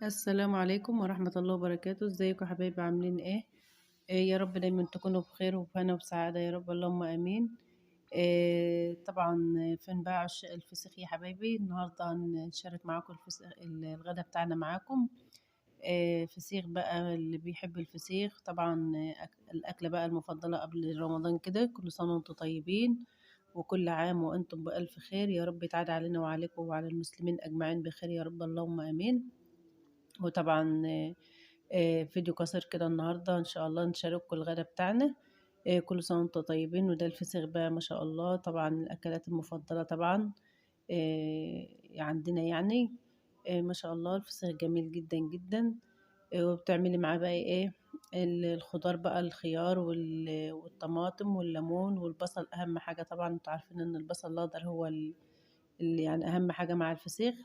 السلام عليكم ورحمة الله وبركاته. ازيكم يا حبايبي؟ عاملين ايه؟ إيه يا رب دايما تكونوا بخير وبهنا وبسعادة يا رب، اللهم امين. إيه طبعا فين بقى عشاق الفسيخ يا حبايبي؟ النهارده هنشارك معاكم الفسيخ، الغدا بتاعنا معاكم. إيه فسيخ بقى، اللي بيحب الفسيخ طبعا. الاكلة بقى المفضلة قبل رمضان كده. كل سنة وانتم طيبين وكل عام وانتم بألف خير يا رب، يتعاد علينا وعليكم وعلى المسلمين اجمعين بخير يا رب، اللهم امين. وطبعا فيديو قصير كده النهارده ان شاء الله نشارككم الغدا بتاعنا. كل سنة وانتم طيبين. وده الفسيخ بقى ما شاء الله، طبعا الاكلات المفضلة طبعا عندنا يعني. ما شاء الله الفسيخ جميل جدا جدا. وبتعملي معاه بقى ايه؟ الخضار بقى، الخيار والطماطم والليمون والبصل، اهم حاجة طبعا انتوا عارفين ان البصل الاخضر هو اللي يعني اهم حاجة مع الفسيخ.